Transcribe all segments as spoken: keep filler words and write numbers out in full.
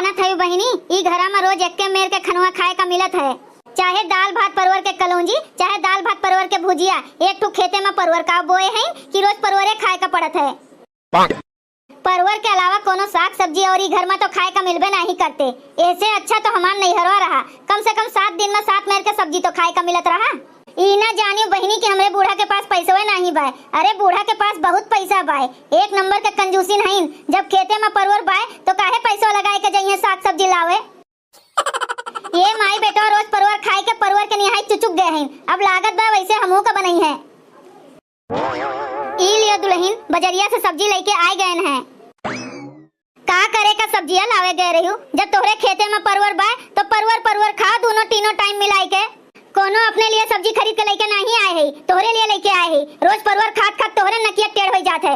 जानत हयू बहिनी, ई घरा में रोज एक्के मेर के खनवा खाए का मिलत है, चाहे दाल भात परवर के कलौंजी, चाहे दाल भात परवर के भुजिया। एक ठो खेते में परवर का बोए हैं कि रोज परवरे खाए का पड़त है। परवर के अलावा कोनो साग सब्जी और ई घर में तो खाए का मिलबे नहीं करते। ऐसे अच्छा तो हमार नैहरवा रहा, कम से कम सात दिन में सात मेर के सब्जी तो खाए का मिलत रहा। ई ना जानियो बहिनी कि हमरे बूढ़ा के पास पैसवे नहीं बाय। अरे बूढ़ा के पास बहुत पैसा बाय, एक नंबर के कंजूसिन हईन। जब खेते में परवर बाय तो काहे पैसवा लगाए के जइहें साग सब्जी लावे। ये माई बेटवा रोज परवर खाए के परवर के निहाई चुचुक गए हैं। अब लागत बा वैसे हमहू का बनई है। ई लियो दुलहिन, बजरिया से सब्जी लइके आए गए हैं। का करे का सब्जिया लावे गए रहियो? जब तोहरे खेते में परवर बाय तो परवर परवर खा दोनों तीनों टाइम मिलाई के। कोनो अपने लिए सब्जी खरीद के लइके नहीं आए है, तोहरे लिए लइके आए है। रोज परवर खात खात तोहरे नकिया टेढ़ हो जात है।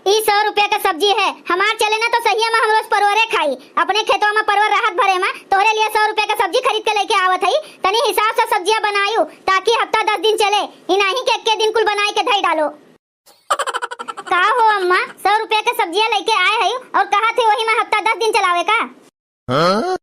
ई सौ रुपया का सब्जी है, हमार चले ना तो सहिया में हम रोज परवरे खाई। अपने खेतवा में परवर रहत भरे में तोहरे लिए सौ रुपया का सब्जी खरीद के लइके आवत हई। तनी हिसाब से सब्जिया बनायू ताकि हफ्ता दस दिन चले। ई नाही के एक्के दिन कुल बनाई के धई डालो। का हो अम्मा, सौ रुपया के सब्जिया लइके आए हई और कहा थे वही में हफ्ता दस दिन चलावे का? हाँ?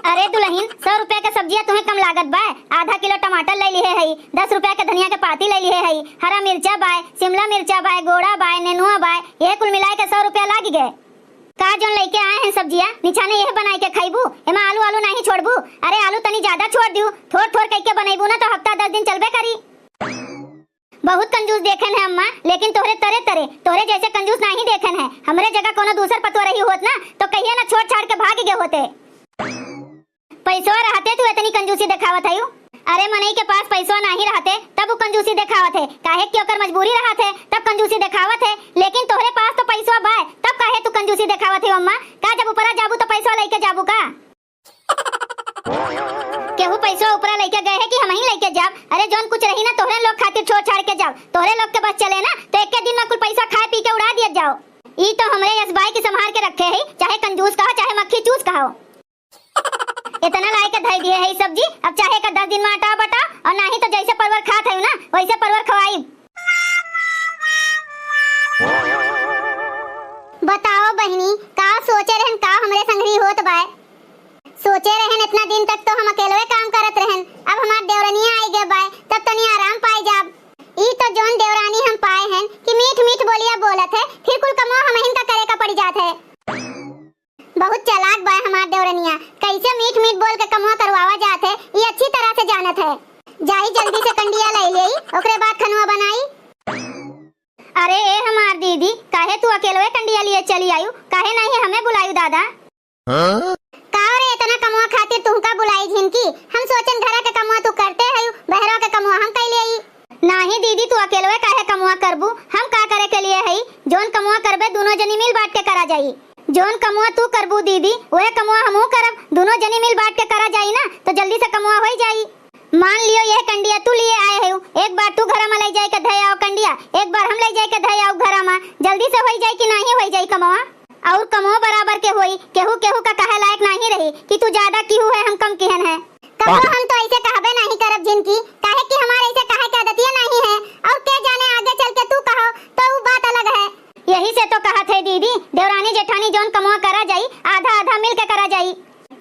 अरे दुलहिन, सौ रुपया के सब्जिया तुम्हें कम लागत बा। आधा किलो टमाटर ले लिहे हई, दस रुपया के धनिया के पाती ले लिहे हई, हरा मिर्चा बाय, शिमला मिर्चा बाय, गोड़ा बाय, नेनुआ बाय, यह कुल मिलाए के सौ रुपया लाग गए। का जोन लइके आए हैं सब्जिया, निछाने यह बनाए के खाइबू? एमा आलू आलू नहीं छोड़बू? अरे आलू तनी ज्यादा छोड़ दियो, थोड़ थोड़ कइके बनइबू ना तो हफ्ता दस दिन चलबे करी। बहुत कंजूस देखेन है अम्मा, लेकिन तोहरे तरे तरे, तोहरे जैसे कंजूस नाही देखेन है। हमरे जगह कोनो दूसर पतोह रही होत ना, तो कहिया ना छोड़ छाड़ के भाग गए होते। पैसवा रहते तू इतनी कंजूसी देखावत हयू। अरे मनई के पास पैसवा नाही रहते, तब उ कंजूसी देखावत है, काहे कि ओकर मजबूरी रहत है, तब कंजूसी देखावत है। लेकिन तोहरे पास तो पैसवा बाय, तब काहे तू कंजूसी देखावत है अम्मा? का जब ऊपरा जाबू तो पैसवा लइके जाबू का? केहू पैसवा ऊपरा लइके गए है कि हमही लइके जाब? अरे जौन कुछ रही ना तोहरे लोग खातिर छोड़ छाड़ के जाब। तोहरे लोग के बस चले ना तो एक्के दिन में कुल पैसा खाए पी के उड़ा दिया जाओ। ई तो हमरे यस बाय की संभार के रखे है, चाहे कंजूस कहो चाहे मक्खी चूस कहो। इतना लाए के धई दिए है सब्जी, अब चाहे का दस दिन में आटा बटा और नाही तो जैसे परवर खात है ना वैसे परवर खवाई। बताओ बहिनी, का सोचे रहन, का हमरे संगरी होत बाय? सोचे रहन, इतना दिन तक तो हम अकेलवे काम करत रहन, अब हमार देवरनिया आई गए बाय, तब तनी आराम पाए जाब। ई तो जोन देवरानी हम पाए हन कि मीठ मीठ बोलिया बोलत है, फिर कुल कमवा हमहिन का करे का पड़ी जात है। बहुत चालाक बाय हमार देवरनिया, कैसे मीठ मीठ बोल के कमवा करवावा जात है, ई अच्छी तरह से जानत है। जाई जल्दी से कंडिया ले लेई, ओकरे बाद खनवा बनाई। अरे ए हमार दीदी, काहे तू अकेलवे कंडिया लिए चली आयु, काहे नहीं हमें बुलायु दादा? हाँ? का रे, इतना कमवा खातिर तुहका बुलाई झिनकी? हम सोचन घरा के कमवा तू करते हयू, बहरवा के कमवा हम कई लेई। नाही दीदी, तू अकेलवे काहे कमवा करबू? हम का करे के लिए हई? जोन कमवा करबे, दोनों जनी मिल बांट के करा जाई। जोन कमवा तू करबू दीदी, वह कमवा हमहू करब। दोनों जनी मिल बांट के करा जाई ना, तो जल्दी से कमवा होई जाई। मान लियो, यह कंडिया तू लिए आए हयू, एक बार तू घरा में ले जाए के धय आओ कंडिया, एक बार हम ले जाए के धय आओ घरा में। जल्दी से होई जाई कि नाही होई जाई कमवा? और कमवा बराबर के होई, केहू केहू का कहे लायक नाही रही कि तू ज्यादा किहू है, हम कम किहन है। कबो हम तो ऐसे कहबे नहीं करब झिनकी, काहे कि हमार ऐसे कहे के आदतिया नहीं है। और के जाने आगे चल के तू कहो तो उ बात अलग है। यही से तो कहत है दीदी, देवरानी जेठानी जौन कमवा करा जाई, आधा आधा मिल के करा जाई,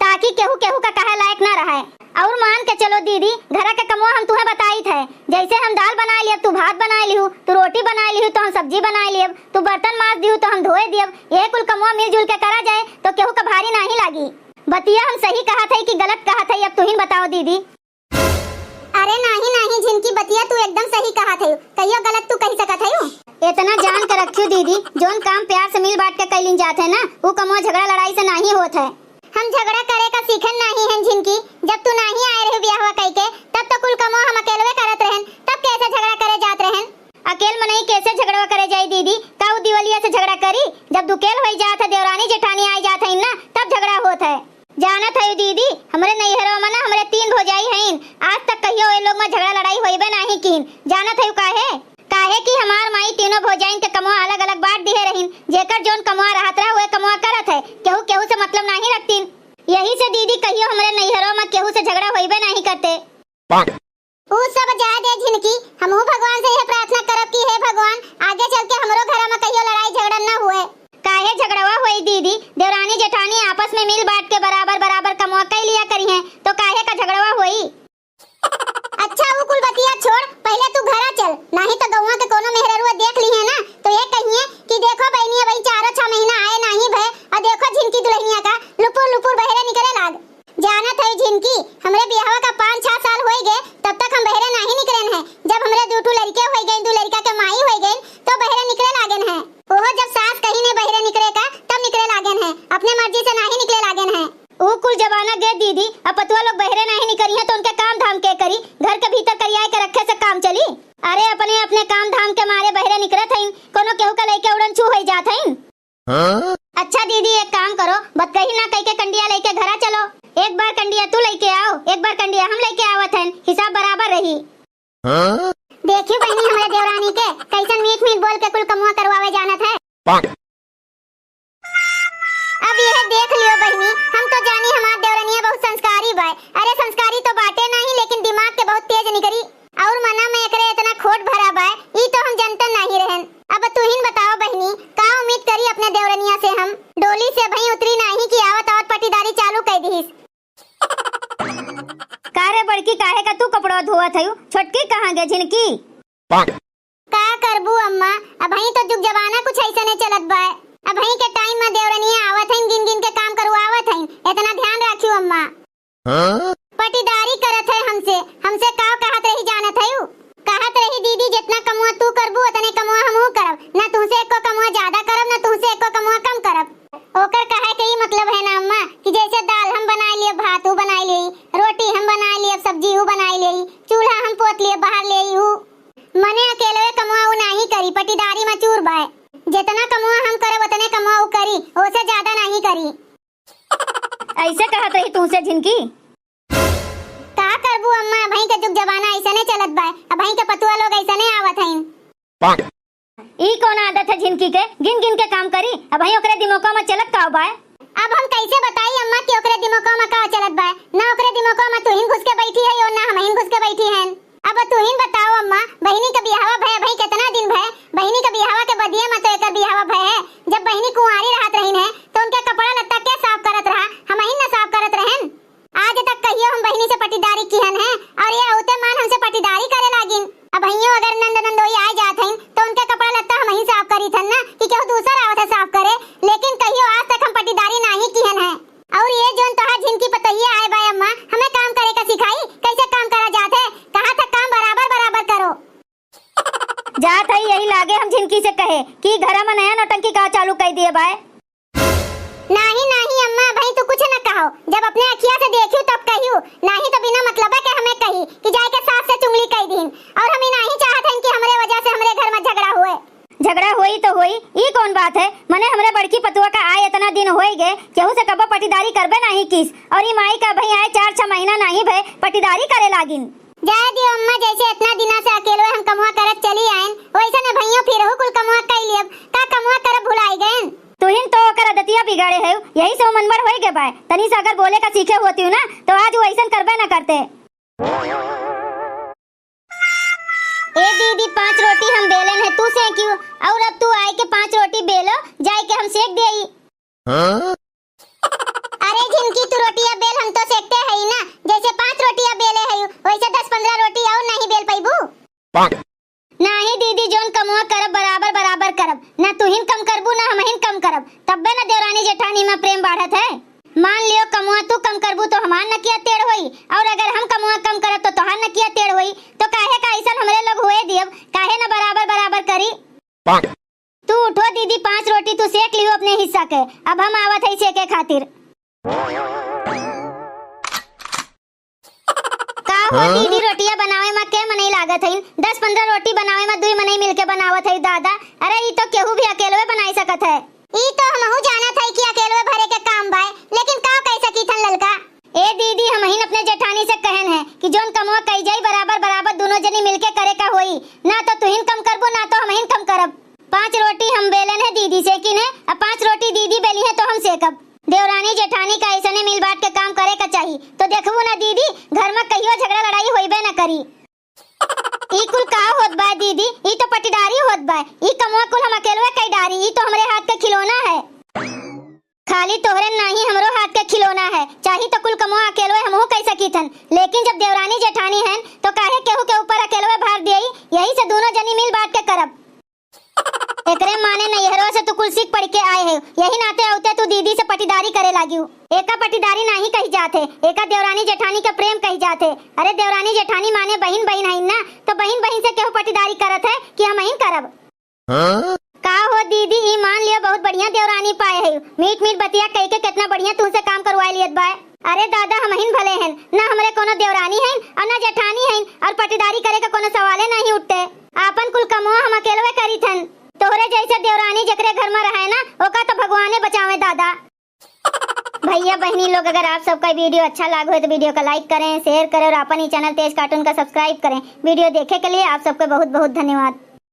ताकि केहू केहू का कहे लायक ना रहे। और मान के चलो दीदी, घरा के कमवा हम तुहे बताइत है, जैसे हम दाल बनाए लियब, तू भात बनाए लिहू, तू रोटी बनाए लिहू, तो हम सब्जी बनाए लियब, तू बर्तन माज दिहू, तो हम धोए दियब। यह कुल कमवा मिलजुल के करा जाए तो केहू का भारी नाही लागी। बतिया हम सही कहत है कि गलत कहत है, अब तुहिन बताओ दीदी। अरे नाही नाही झिनकी, बतिया तू एकदम सही कहत है, कहियो गलत तू कही सकत है। इतना जान के रखियो दीदी, जौन काम प्यार से मिल बांट के कैलिन जात है ना, उ कमवा झगड़ा लड़ाई से नाही होत है। हम झगड़ा करे का सीखन नाही है झिनकी, जब तू नाही आए रहे ब्याहवा कई के, तब तो कुल कमवा हम अकेलवे करत रहन, तब कैसे झगड़ा करे जात रहन? अकेल मनई कैसे झगड़वा करे जाई दीदी? का उ दिवलिया से झगड़ा करी? जब दुकेल होई जात है, देवरानी जेठानी आई जात है ना, तब झगड़ा होत है। जानत है दीदी, हमरे नैहरवा में ना हमरे तीन भौजाई हईन, आज तक कहियो ए लोग में झगड़ा लड़ाई होइबे नाही कीन। जानत है काहे? काहे कि हमार माई तीनों भौजाइन के कमवा अलग अलग बांट दिहे रहीन, जेकर जौन कमवा रहत रहा वह कमवा करत है, केहू केहू से मतलब नाही रखतीन। यही से दीदी कहियो हमरे नैहरवा में केहू से झगड़ा होइबे नाही करते। ऊ सब जाए दे झिनकी, हमहू भगवान से यह प्रार्थना करब कि हे भगवान, आगे चल के हमरो घर में कहियो लड़ाई झगड़ा न हुए। का काहे झगड़वा होई दीदी? देवरानी जेठानी आपस में मिल बांट के बराबर बराबर कमवा कई लिया करिहें, तो काहे का झगड़वा होई? अच्छा, ऊ कुल बतिया छोड़, पहिले तू घरा चल, नाहीं तो गौवा के कोनो मेहररुआ देख लिहे ना, तो ये कहिए कि देखो बहिनी, अबहीं चारो छह महीना आए नाहीं भए, और देखो झिनकी दुल्हनिया का लुपुर लुपुर बहरे निकरे लाग। जानत है झिनकी, हमरे बियाहवा का पाँच छह साल होई गए, तब तक हम बहरे नाहीं निकरेन है। जब हमरे दू ठू लड़के होई गए, दू लड़का के माई होई गए, तो बहरे निकरे लागेन है। ओहो जब सास कही ने बहरे निकरे का, तब निकरे लागेन है, अपने मर्जी से नाहीं निकरे लागेन है। ऊ कुल जमाना गए दीदी, अब पतुआ लोग बहरे नाहीं निकरी हैं तो उनके काम धाम के करी? घर के भीतर करियाए के रखे से काम चली? अरे अपने अपने काम धाम के मारे बहरे निकरत हईन, कोनो केहू का लइके उड़न छू होई जात हईन। हाँ? अच्छा दीदी, एक काम करो, बतकही ना कइके कंडिया लइके घरा चलो। एक बार कंडिया तू लइके आओ, एक बार कंडिया हम लइके आवत हन, हिसाब बराबर रही। हाँ? देखियो बहिनी, हमरे देवरानी के कइसन मीठ मीठ बोल के कुल कमुआ करवावे जानत है। अब यह देख लियो बहिनी, हम तो जानी हमार देवरनिया बहुत संस्कारी बाय। अरे संस्कारी तो बाटे नाहीं, लेकिन दिमाग के बहुत तेज निकरी। और मना में एकरे इतना खोट भरा बाय, ई तो हम जनते नाहीं रहन। अब तुहिन बताओ बहिनी, का उम्मीद करी अपने देवरनिया से हम? डोली से भई उतरी नाहीं कि आवत आवत पटीदारी चालू कई दिहिस। का रे बड़की, काहे का तू कपड़वा धोवत हयू? छोटकी कहाँ गे झिनकी? का करबू अम्मा, अबहीं तो जुग जमाना कुछ अइसने चलत बाय। अबहीं के टाइम में देवरनिया आवत हईन, गिन गिन के काम करवावत हईन, इतना ध्यान राखियो अम्मा। हाँ? पटीदारी करत है हमसे, हमसे का कहत रही जानत है उ? कहत रही दीदी जितना कमुआ तू करबू उतने कमुआ हमहू करब, ना तुहसे एको कमुआ ज्यादा करब, ना तुहसे एको कमुआ कम करब। ओकर कहे के ई मतलब है ना अम्मा कि जैसे दाल हम बनाई लिए, भात उ बनाई लिए, रोटी हम बनाई लिए, सब्जी उ बनाई लिए, चूल्हा हम पोत लिए, बाहर ले उ। मने अकेलवे कमुआ उ नाहीं करी, पटीदारी में चूर बाय। जितना कमुआ हम करब उतने कमुआ उ करी, ओसे ज्यादा नाहीं करी। अइसे कहत रही तुहसे झिनकी। का करबू अम्मा, अबहीं के जुग जमाना अइसने चलत बाय, अबहीं के पतुआ लोग अइसने आवत हईन। ई कौन आदत है झिनकी के, गिन गिन के काम करी? अबहीं ओकरे दिमागवा में चलत का बाय? अब हम कइसे बताई अम्मा कि ओकरे दिमागवा में का चलत बाय? ना ओकरे दिमागवा में तुहिन घुस के बैठी है और ना हमहिन घुस के बैठी हैं। अब तुहिन बताओ अम्मा, बहिनी के बियाहवा भय अबहीं कितना दिन भय? बहिनी के बियाहवा के बदिये में तो एकर बियाहवा भय है। जब बहिनी कुंवारी रहत रहिन है तो उनके कपड़ा लत्ता के साफ करत रहा? हमहिन न साफ करत रहन। आज तक कहियो हम बहिनी से पटीदारी किहन है और ये औते मान हमसे पटीदारी करे लागिन। अबहियो अगर नंद नंदोई आए जात हईन तो उनके कपड़ा लत्ता हमहिन साफ करीत हन ना कि केहू दूसर आवत है साफ करे, लेकिन कहियो आज तक हम पटीदारी नाहीं किहन है। और ये जोन तोहार झिनकी पतोहिया आए बाय अम्मा, हमें काम करे का सिखाई, कैसे काम करा जात है? कहा था काम बराबर बराबर करो। जात हई यही लागे हम झिनकी से कहे कि घरा में नया नौटंकी का चालू कई दिए बाय। नाहीं नाहीं अम्मा, अबहीं तू कुछ न कहो, जब अपने अखिया से देखियो तब कहियो, नाहीं तो बिना मतलब के हमें कही कि जाए के सास से चुंगली कई दीन। और हम ई नाहीं चाहत हन कि हमरे वजह से हमरे घर में झगड़ा हुए। झगड़ा होई तो होई, ई कौन बात है? मने हमरे बड़की पतुआ का आए इतना दिन होई गए, केहू से कबो पटीदारी करबे नाहीं किस, और ई माई का भई आए चार छह महीना नाहीं भए, पटीदारी करे लागिन। जाए दियो अम्मा, जैसे इतना दिना से अकेलवे हम कमुआ करत चली आएन, वैसे न भइयों फिरहू कुल कमुआ कई लियब। का कमुआ करब भुलाई गएन? तुहिन तो ओकर आदतिया बिगाड़े है, यही से वो मनबड़ होई गए बाय। तनी से अगर बोले का सीखे होती ना, तो आज वो ऐसन करबे न करते। ए दीदी, पांच रोटी हम बेलन है, तू सेंकियो, और अब तू आए के पांच रोटी बेलो, जाए के हम सेंक देई। हाँ? अरे झिनकी, तू रोटिया बेल, हम तो सेंकते हई ना, जैसे पांच रोटिया बेले हई, वैसे दस पन्द्रह रोटी और नहीं बेल पैबू। नाहीं दीदी, जोन कमुआ करब बराबर बराबर करब, ना तुहिन कम करबू ना हमहिन कम करब, तब्बे ना देवरानी जेठानी में प्रेम बाढ़त है। मान लियो कमुआ तू कम करबू तो हमार नकिया टेढ़ होई, और अगर हम कमुआ कम करब तो तोहार नकिया टेढ़ होई, तो काहे का ऐसन हमरे लोग हुए दियब, काहे ना बराबर बराबर करी? तू उठो दीदी, पांच रोटी तू सेक लियो अपने हिस्सा के, अब हम आवत हई सेके खातिर। का हो हाँ? दीदी, रोटिया बनावे में के मनई लागत हईन? दस पन्द्रह रोटी बनावे में दुई मनई मिलके बनावत हई दादा। अरे, ई तो केहू भी अकेलवे बनाई सकत है। ई तो हमहू जानत हई कि अकेलवे भरे के काम बाय, लेकिन का कई सकीथन ललका? ए दीदी, हमहिन अपने जेठानी से कहन है कि जोन कमवा कई जाई बराबर बराबर दुनो जनी मिलके करे का होई, ना तो तुहिन कम करबो ना तो हमहिन कम करब। पांच रोटी हम बेलन है दीदी सेकिन है, अब पांच रोटी दीदी बेली है तो हम सेकब। देवरानी जेठानी का ऐसने मिल बांट के काम करे का चाही, तो देखबू ना दीदी, घर में कहियो झगड़ा लड़ाई होइबे ना करी। ई कुल का होत बा दीदी? ई तो पटीदारी होत बा। ई कमवा कुल हम अकेलवे कई डारी। ई तो हमरे हाथ के खिलौना है। खाली तोहरे नाहीं, हमरो हाथ के खिलौना है। चाही तो कुल कमवा अकेलवे हमहू कई सकीथन, लेकिन जब देवरानी जेठानी हन तो काहे केहू के ऊपर अकेलवे भार दियई? यही से दूनो जनी मिल बांट के करब। एकरे माने नैहरवा से तू कुल सीख पढ़ के आए है, यही नाते अउते तू दीदी से पटीदारी करे लागिउ। एका पटीदारी नाहीं कही जात है, एका देवरानी जेठानी के प्रेम कही जात है। अरे देवरानी जेठानी माने बहिन बहिन हईन ना, तो बहिन बहिन से केहू पटीदारी करत है कि हमहिन करब? हाँ? का हो दीदी, ई मान लियो बहुत बढ़िया देवरानी पाए है, मीठ मीठ बतिया कह के कितना बढ़िया तुमसे काम करवा लियत बाय। अरे दादा, हमहिन भले हन, ना हमरे कोनो देवरानी हईन और ना जेठानी हईन, और पटीदारी करे का कोनो सवाले नाहीं उठते। आपन कुल कमवा हम अकेलवे करीत हन। तोहरे जैसे देवरानी जेकरे घर में रहे ना, ओका तो भगवाने बचावे दादा। भैया बहनी लोग, अगर आप सबका वीडियो अच्छा लागो है तो वीडियो का लाइक करें, शेयर करें और अपन ही चैनल तेज कार्टून का सब्सक्राइब करें। वीडियो देखे के लिए आप सबको बहुत बहुत धन्यवाद।